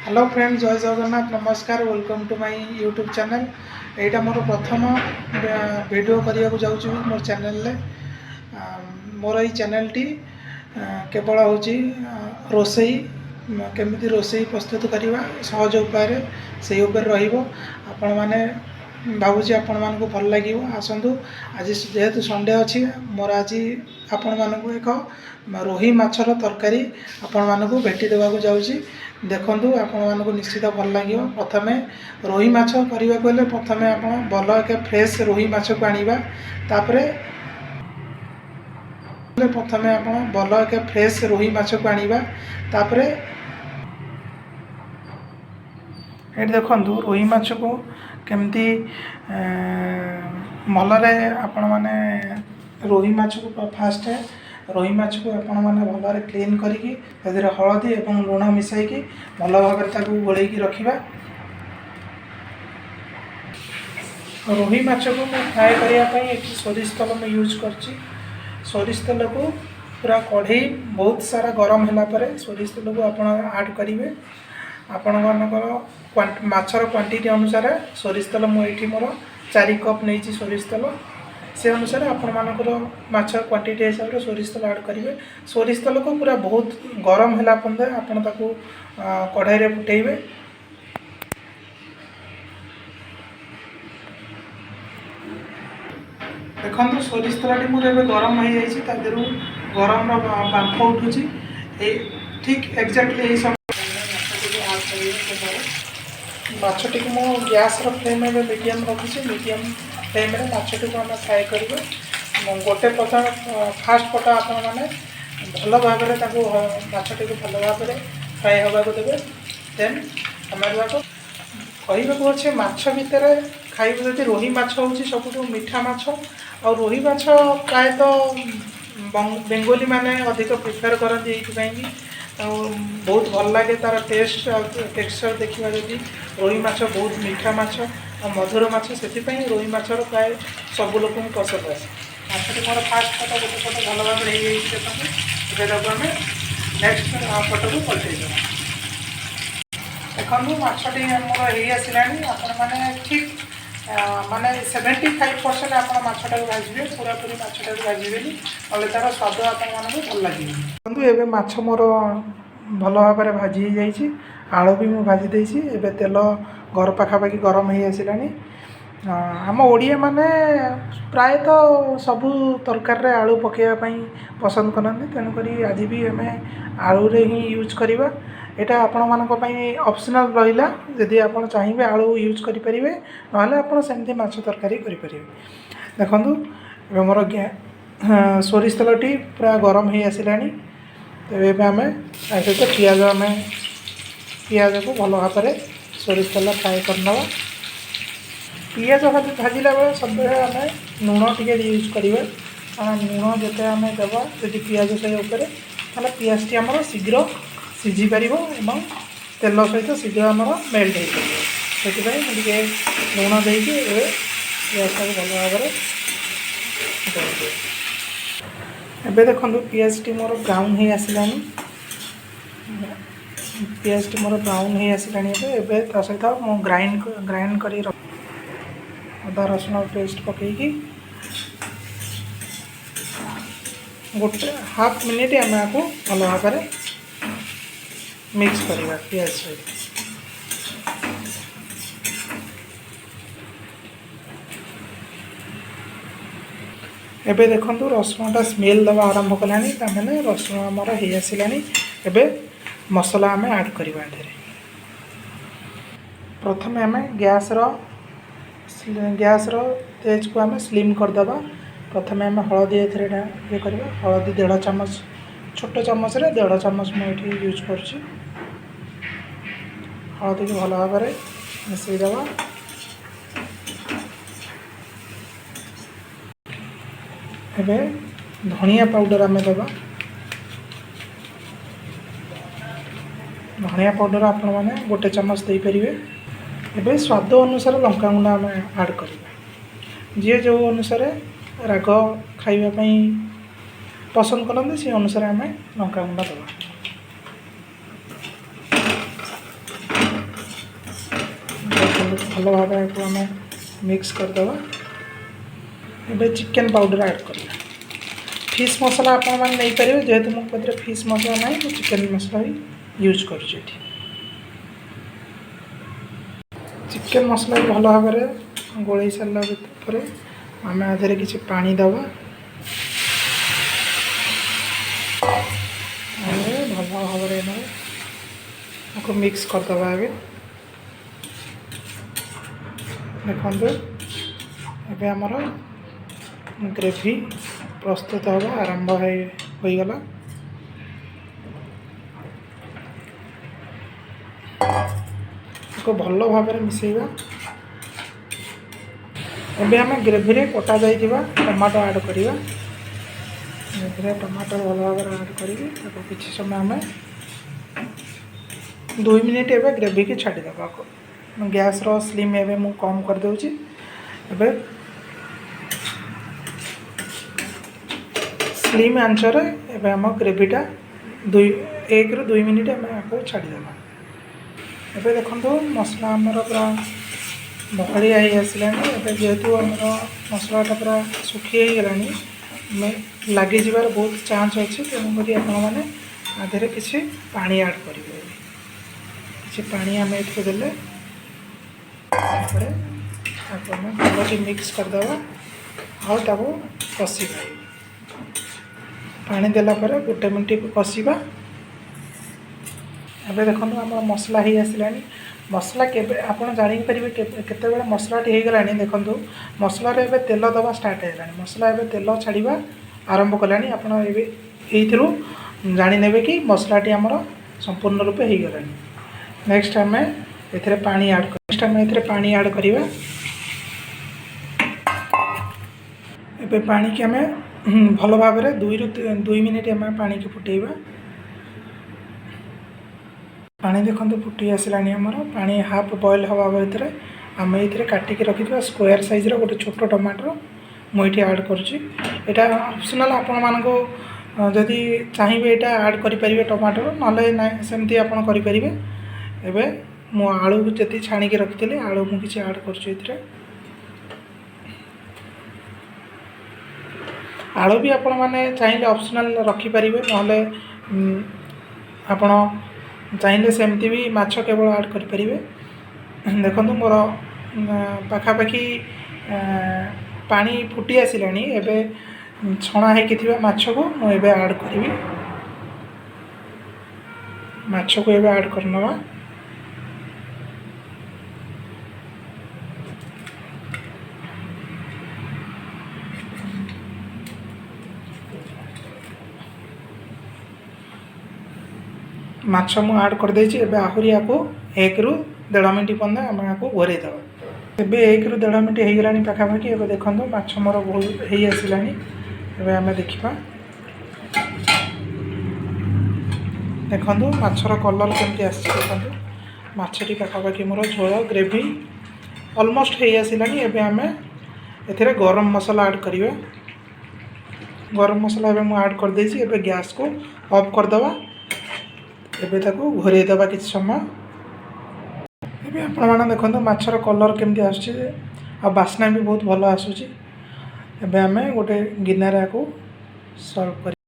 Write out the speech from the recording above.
Hello friend, ଜୟ ଜଗନ୍ନାଥ, ନମସ୍କାର। Welcome to my YouTube channel. ଏଇଟା ମୋର ପ୍ରଥମ ଭିଡ଼ିଓ କରିବାକୁ ଯାଉଛି ମୋର ଚ୍ୟାନେଲରେ। ମୋର ଏଇ ଚ୍ୟାନେଲଟି କେବଳ ହେଉଛି ରୋଷେଇ, କେମିତି ରୋଷେଇ ପ୍ରସ୍ତୁତ କରିବା ସହଜ ଉପାୟରେ, ସେଇ ଉପରେ ରହିବ। ଆପଣମାନେ, ଭାବୁଛି ଆପଣମାନଙ୍କୁ ଭଲ ଲାଗିବ। ଆସନ୍ତୁ, ଆଜି ଯେହେତୁ ସଣ୍ଡେ ଅଛି, ମୋର ଆଜି ଆପଣମାନଙ୍କୁ ଏକ ରୋହି ମାଛର ତରକାରୀ ଆପଣମାନଙ୍କୁ ଭେଟି ଦେବାକୁ ଯାଉଛି। ଦେଖନ୍ତୁ, ଆପଣମାନଙ୍କୁ ନିଶ୍ଚିତ ଭଲ ଲାଗିବ। ପ୍ରଥମେ ରୋହି ମାଛ କରିବାକୁ ହେଲେ ପ୍ରଥମେ ଆପଣ ଭଲ ଏକ ଫ୍ରେଶ୍ ରୋହି ମାଛକୁ ଆଣିବା। ତାପରେ ପ୍ରଥମେ ଆପଣ ଭଲ ଏକ ଫ୍ରେଶ୍ ରୋହି ମାଛକୁ ଆଣିବା। ତାପରେ ଏଇଠି ଦେଖନ୍ତୁ, ରୋହି ମାଛକୁ କେମିତି ଭଲରେ ଆପଣମାନେ ରୋହି ମାଛକୁ, ଫାଷ୍ଟ ରୋହି ମାଛକୁ ଆପଣମାନେ ଭଲରେ କ୍ଲିନ୍ କରିକି ସେଥିରେ ହଳଦୀ ଏବଂ ଲୁଣ ମିଶାଇକି ଭଲ ଭାବରେ ତାକୁ ଗୋଳେଇକି ରଖିବା। ରୋହି ମାଛକୁ ମୁଁ ଫ୍ରାଏ କରିବା ପାଇଁ ଏଠି ସୋରିଷ ତେଲ ମୁଁ ୟୁଜ୍ କରିଛି। ସୋରିଷ ତେଲକୁ ପୁରା କଢ଼େଇ ବହୁତ ସାରା ଗରମ ହେଲା ପରେ ସୋରିଷ ତେଲକୁ ଆପଣ ଆଡ଼୍ କରିବେ। ଆପଣମାନଙ୍କର ମାଛର କ୍ୱାଣ୍ଟିଟି ଅନୁସାରେ ସୋରିଷ ତେଲ, ମୁଁ ଏଇଠି ମୋର 4 କପ୍ ନେଇଛି ସୋରିଷ ତେଲ। ସେ ଅନୁସାରେ ଆପଣମାନଙ୍କର ମାଛ କ୍ୱାଣ୍ଟିଟି ହିସାବରେ ସୋରିଷ ତେଲ ଆଡ଼୍ କରିବେ। ସୋରିଷ ତେଲକୁ ପୁରା ବହୁତ ଗରମ ହେଲା ପର୍ଯ୍ୟନ୍ତ ଆପଣ ତାକୁ କଢ଼େଇରେ ଫୁଟେଇବେ। ଦେଖନ୍ତୁ, ସୋରିଷ ତେଲଟି ମୋର ଏବେ ଗରମ ହେଇଯାଇଛି। ତା ଦେହରୁ ଗରମର ବାମ୍ଫ ଉଠୁଛି। ଏଇ ଠିକ୍ ଏକ୍ଜାକ୍ଟଲି ଏଇ ସମୟ ମାଛଟିକୁ ଆଡ଼୍ କରିବେ ତେଲରେ। ମାଛଟିକୁ ମୁଁ ଗ୍ୟାସ୍ର ଫ୍ଲେମ୍ ଏବେ ମିଡ଼ିୟମ୍ ରଖିଛି। ମିଡ଼ିୟମ୍ ଫ୍ଲେମ୍ରେ ମାଛଟିକୁ ଆମେ ଫ୍ରାଏ କରିବା। ଗୋଟେ ପ୍ରଥମେ ଫାଷ୍ଟ ପଟ ଆପଣମାନେ ଭଲ ଭାବରେ ତାକୁ ମାଛଟିକୁ ଭଲ ଭାବରେ ଫ୍ରାଏ ହେବାକୁ ଦେବେ। ଦେନ୍ ଆମେ ତାକୁ କହିବାକୁ ଅଛି, ମାଛ ଭିତରେ ଖାଇବୁ ଯଦି ରୋହି ମାଛ ହେଉଛି ସବୁଠୁ ମିଠା ମାଛ। ଆଉ ରୋହି ମାଛ ପ୍ରାୟତଃ ବେଙ୍ଗୋଲି ମାନେ ଅଧିକ ପ୍ରିଫେର୍ କରନ୍ତି ଏଇଥିପାଇଁ କି ଆଉ ବହୁତ ଭଲ ଲାଗେ ତା'ର ଟେଷ୍ଟ ଆଉ ଟେକ୍ସଚର୍। ଦେଖିବା ଯଦି, ରୋହି ମାଛ ବହୁତ ମିଠା ମାଛ ଆଉ ମଧୁର ମାଛ। ସେଥିପାଇଁ ରୋହି ମାଛର ପ୍ରାୟ ସବୁ ଲୋକଙ୍କୁ ପସନ୍ଦ ଆସେ। ମାଛଟି ମୋର ଫାଷ୍ଟ ପଟ, ଗୋଟେ ପଟ ଭଲ ଭାବରେ ହେଇଯାଇଛି। ଦେଖନ୍ତୁ, ଏବେ ତାକୁ ଆମେ ନେକ୍ସଟ ପଟକୁ ପଲଟେଇ ଦେବା। ଦେଖନ୍ତୁ, ମାଛଟି ଆମର ହେଇ ଆସିଲାଣି। ଆପଣମାନେ ଠିକ୍ ମାନେ 75% ଆପଣ ମାଛଟାକୁ ଭାଜିବେ, ପୁରାପୁରି ମାଛଟାକୁ ଭାଜିବେନି, ନହେଲେ ତା'ର ସ୍ୱାଦ ଆପଣମାନଙ୍କୁ ଭଲ ଲାଗିବନି। ଦେଖନ୍ତୁ, ଏବେ ମାଛ ମୋର ଭଲ ଭାବରେ ଭାଜି ହେଇଯାଇଛି। ଆଳୁ ବି ମୁଁ ଭାଜି ଦେଇଛି। ଏବେ ତେଲ ଘର ପାଖାପାଖି ଗରମ ହେଇ ଆସିଲାଣି। ଆମ ଓଡ଼ିଆମାନେ ପ୍ରାୟତଃ ସବୁ ତରକାରୀରେ ଆଳୁ ପକାଇବା ପାଇଁ ପସନ୍ଦ କରନ୍ତି। ତେଣୁକରି ଆଜି ବି ଆମେ ଆଳୁରେ ହିଁ ୟୁଜ୍ କରିବା। ଏଇଟା ଆପଣମାନଙ୍କ ପାଇଁ ଅପସନାଲ୍ ରହିଲା। ଯଦି ଆପଣ ଚାହିଁବେ ଆଳୁ ୟୁଜ୍ କରିପାରିବେ, ନହେଲେ ଆପଣ ସେମିତି ମାଛ ତରକାରୀ କରିପାରିବେ। ଦେଖନ୍ତୁ, ଏବେ ମୋର ସୋରିଷ ତେଲଟି ପୁରା ଗରମ ହେଇ ଆସିଲାଣି। ତେବେ ଏବେ ଆମେ ତା ସହିତ ପିଆଜ, ଆମେ ପିଆଜକୁ ଭଲ ଭାବରେ ସୋରିଷ ତେଲ ଫ୍ରାଏ କରିନେବା। ପିଆଜ ଭାଜିଲା ବେଳେ ସବୁବେଳେ ଆମେ ଲୁଣ ଟିକେ ୟୁଜ୍ କରିବା, କାରଣ ଲୁଣ ଯେତେ ଆମେ ଦେବା ଯଦି ପିଆଜ ସେଇ ଉପରେ, ତାହେଲେ ପିଆଜଟି ଆମର ଶୀଘ୍ର ସିଝି ପାରିବ ଏବଂ ତେଲ ସହିତ ଶୀଘ୍ର ଆମର ମେଲ୍ଟ ହେଇପାରିବ। ସେଥିପାଇଁ ମୁଁ ଟିକେ ଲୁଣ ଦେଇକି ଏବେ ପିଆଜଟାକୁ ଭଲ ଭାବରେ ଗୋଳେଇଦେବି। ଏବେ ଦେଖନ୍ତୁ, ପିଆଜଟି ମୋର ବ୍ରାଉନ୍ ହେଇ ଆସିଲାଣି। ପିଆଜଟି ମୋର ବ୍ରାଉନ୍ ହେଇ ଆସିଲାଣି। ଏବେ ଏବେ ତା ସହିତ ମୁଁ ଗ୍ରାଇଣ୍ଡ ଗ୍ରାଇଣ୍ଡ କରି ଅଦା ରସୁଣ ପେଷ୍ଟ ପକାଇକି ଗୋଟେ ହାଫ୍ ମିନିଟ୍ ଆମେ ଆକୁ ଭଲ ଭାବରେ ମିକ୍ସ କରିବା ପିଆଜ ସହିତ। ଏବେ ଦେଖନ୍ତୁ, ରସୁଣଟା ସ୍ମେଲ୍ ଦେବା ଆରମ୍ଭ କଲାଣି। ତାମାନେ ରସୁଣ ଆମର ହେଇ ଆସିଲାଣି। ଏବେ ମସଲା ଆମେ ଆଡ଼୍ କରିବା ଏଥିରେ। ପ୍ରଥମେ ଆମେ ଗ୍ୟାସ୍ର ଗ୍ୟାସ୍ର ତେଜକୁ ଆମେ ସ୍ଲିମ୍ କରିଦେବା। ପ୍ରଥମେ ଆମେ ହଳଦୀ ଏଥିରେ ଏଇଟା ଇଏ କରିବା। ହଳଦୀ ଦେଢ଼ ଚାମଚ, ଛୋଟ ଚାମଚରେ ଦେଢ଼ ଚାମଚ ମୁଁ ଏଠି ୟୁଜ୍ କରୁଛି। ହଳଦୀକୁ ଭଲ ଭାବରେ ମିଶାଇଦେବା। ଏବେ ଧନିଆ ପାଉଡ଼ର ଆମେ ଦେବା। ଧନିଆ ପାଉଡ଼ର ଆପଣମାନେ ଗୋଟେ ଚାମଚ ଦେଇପାରିବେ। ଏବେ ସ୍ୱାଦ ଅନୁସାରେ ଲଙ୍କାଗୁଣ୍ଡ ଆମେ ଆଡ଼୍ କରିବା। ଯିଏ ଯେଉଁ ଅନୁସାରେ ରାଗ ଖାଇବା ପାଇଁ ପସନ୍ଦ କରନ୍ତି, ସେ ଅନୁସାରେ ଆମେ ଲଙ୍କାଗୁଣ୍ଡ ଦେବା। ଦେଖନ୍ତୁ, ଭଲ ଭାବରେ ଏହାକୁ ଆମେ ମିକ୍ସ କରିଦେବା। ଏବେ ଚିକେନ୍ ପାଉଡ଼ର ଆଡ଼୍ କରିବା। ଫିସ୍ ମସଲା ଆପଣମାନେ ନେଇପାରିବେ। ଯେହେତୁ ମୋ ପାଖରେ ଫିସ୍ ମସଲା ନାହିଁ, ମୁଁ ଚିକେନ୍ ମସଲା ବି ୟୁଜ୍ କରୁଛି ଏଠି। ଚିକେନ୍ ମସଲା ବି ଭଲ ଭାବରେ ଗୋଳେଇ ସାରିଲା ପରେ ଆମେ ଆ ଦେହରେ କିଛି ପାଣି ଦେବା। ଭଲ ଭାବରେ ଆମେ ତାକୁ ମିକ୍ସ କରିଦେବା। ଏବେ ଦେଖନ୍ତୁ, ଏବେ ଆମର ଗ୍ରେଭି ପ୍ରସ୍ତୁତ ହେବା ଆରମ୍ଭ ହୋଇଗଲା। ତାକୁ ଭଲ ଭାବରେ ମିଶାଇବା। ଏବେ ଆମେ ଗ୍ରେଭିରେ କଟା ଯାଇଥିବା ଟମାଟୋ ଆଡ଼୍ କରିବା। ଗ୍ରେଭିରେ ଟମାଟୋ ଭଲ ଭାବରେ ଆଡ଼୍ କରିକି ତାକୁ କିଛି ସମୟ ଆମେ 2 ମିନିଟ୍ ଏବେ ଗ୍ରେଭିକି ଛାଡ଼ିଦେବା। ଗ୍ୟାସ୍ର ସ୍ଲିମ୍ ଏବେ ମୁଁ କମ୍ କରିଦେଉଛି। ଏବେ ସ୍ଲିମ୍ ଆଞ୍ଚରେ ଏବେ ଆମ ଗ୍ରେଭିଟା 1ରୁ 2 ମିନିଟ୍ ଆମେ ଆକୁ ଛାଡ଼ିଦେବା। ଏବେ ଦେଖନ୍ତୁ, ମସଲା ଆମର ପୁରା ବହଳିଆ ହେଇ ଆସିଲାଣି। ଏବେ ଯେହେତୁ ଆମର ମସଲାଟା ପୁରା ଶୁଖି ହେଇଗଲାଣି, ଆମେ ଲାଗିଯିବାର ବହୁତ ଚାନ୍ସ ଅଛି। ତେଣୁକରି ଆପଣମାନେ ଆ ଦେହରେ କିଛି ପାଣି ଆଡ଼୍ କରିବେ। ଏବେ କିଛି ପାଣି ଆମେ ଏଥିରେ ଦେଲେ, ତାପରେ ତାକୁ ଆମେ ଭଲକି ମିକ୍ସ କରିଦେବା ଆଉ ତାକୁ କଷିବା। ପାଣି ଦେଲା ପରେ ଗୋଟେ ମିନିଟ୍ କଷିବା। ଏବେ ଦେଖନ୍ତୁ, ଆମର ମସଲା ହେଇ ଆସିଲାଣି। ମସଲା କେବେ ଆପଣ ଜାଣିପାରିବେ କେତେବେଳେ ମସଲାଟି ହେଇଗଲାଣି? ଦେଖନ୍ତୁ, ମସଲାରେ ଏବେ ତେଲ ଦେବା ଷ୍ଟାର୍ଟ ହେଇଗଲାଣି। ମସଲା ଏବେ ତେଲ ଛାଡ଼ିବା ଆରମ୍ଭ କଲାଣି। ଆପଣ ଏବେ ଏଇଥିରୁ ଜାଣିନେବେ କି ମସଲାଟି ଆମର ସମ୍ପୂର୍ଣ୍ଣ ରୂପେ ହେଇଗଲାଣି। ନେକ୍ସଟ ଆମେ ଏଥିରେ ପାଣି ଆଡ଼୍ କରିବା। ଏବେ ପାଣିକି ଆମେ ଭଲ ଭାବରେ 2ରୁ 2 ମିନିଟ୍ ଆମେ ପାଣିକି ଫୁଟେଇବା। ପାଣି ଦେଖନ୍ତୁ, ଫୁଟି ଆସିଲାଣି ଆମର। ପାଣି ହାଫ୍ ବଏଲ୍ ହେବା ଭିତରେ ଆମେ ଏଇଥିରେ କାଟିକି ରଖିଥିବା ସ୍କୋୟାର ସାଇଜ୍ର ଗୋଟେ ଛୋଟ ଟମାଟର ମୁଁ ଏଇଠି ଆଡ଼୍ କରୁଛି। ଏଇଟା ଅପସନାଲ୍। ଆପଣମାନଙ୍କୁ ଯଦି ଚାହିଁବେ, ଏଇଟା ଆଡ଼୍ କରିପାରିବେ ଟମାଟର, ନହେଲେ ନାଇଁ, ସେମିତି ଆପଣ କରିପାରିବେ। ଏବେ ମୁଁ ଆଳୁ ଯେତିକି ଛାଣିକି ରଖିଥିଲି, ଆଳୁ ମୁଁ କିଛି ଆଡ଼୍ କରୁଛି ଏଥିରେ। ଆଳୁ ବି ଆପଣମାନେ ଚାହିଁଲେ ଅପସନାଲ୍ ରଖିପାରିବେ, ନହେଲେ ଆପଣ ଚାହିଁଲେ ସେମିତି ବି ମାଛ କେବଳ ଆଡ଼୍ କରିପାରିବେ। ଦେଖନ୍ତୁ, ମୋର ପାଖାପାଖି ପାଣି ଫୁଟି ଆସିଲାଣି। ଏବେ ଛଣା ହେଇକି ଥିବା ମାଛକୁ ମୁଁ ଏବେ ଆଡ଼୍ କରିବି। ମାଛକୁ ଏବେ ଆଡ଼୍ କରିନେବା। ମାଛ ମୁଁ ଆଡ଼୍ କରିଦେଇଛି। ଏବେ ଆହୁରି ୟାକୁ 1ରୁ 1.5 ମିନିଟ୍ ପର୍ଯ୍ୟନ୍ତ ଆମେ ୟାକୁ ଘୋରେଇ ଦେବା। ଏବେ 1ରୁ 1.5 ମିନିଟ୍ ହେଇଗଲାଣି ପାଖାପାଖି। ଏବେ ଦେଖନ୍ତୁ, ମାଛ ମୋର ବହୁତ ହେଇ ଆସିଲାଣି। ଏବେ ଆମେ ଦେଖିବା। ଦେଖନ୍ତୁ, ମାଛର କଲର୍ କେମିତି ଆସିଛି। ଦେଖନ୍ତୁ, ମାଛଟି ପାଖାପାଖି ମୋର ଝୋଳ ଗ୍ରେଭି ଅଲମୋଷ୍ଟ ହେଇ ଆସିଲାଣି। ଏବେ ଆମେ ଏଥିରେ ଗରମ ମସଲା ଆଡ଼୍ କରିବା। ଗରମ ମସଲା ଏବେ ମୁଁ ଆଡ଼୍ କରିଦେଇଛି। ଏବେ ଗ୍ୟାସ୍କୁ ଅଫ୍ କରିଦେବା। ଏବେ ତାକୁ ଘୋରେଇ ଦେବା କିଛି ସମୟ। ଏବେ ଆପଣମାନେ ଦେଖନ୍ତୁ, ମାଛର କଲର୍ କେମିତି ଆସୁଛି ଆଉ ବାସ୍ନା ବି ବହୁତ ଭଲ ଆସୁଛି। ଏବେ ଆମେ ଗୋଟେ ଗିନାରେ ଆକୁ ସର୍ଭ କରିବା।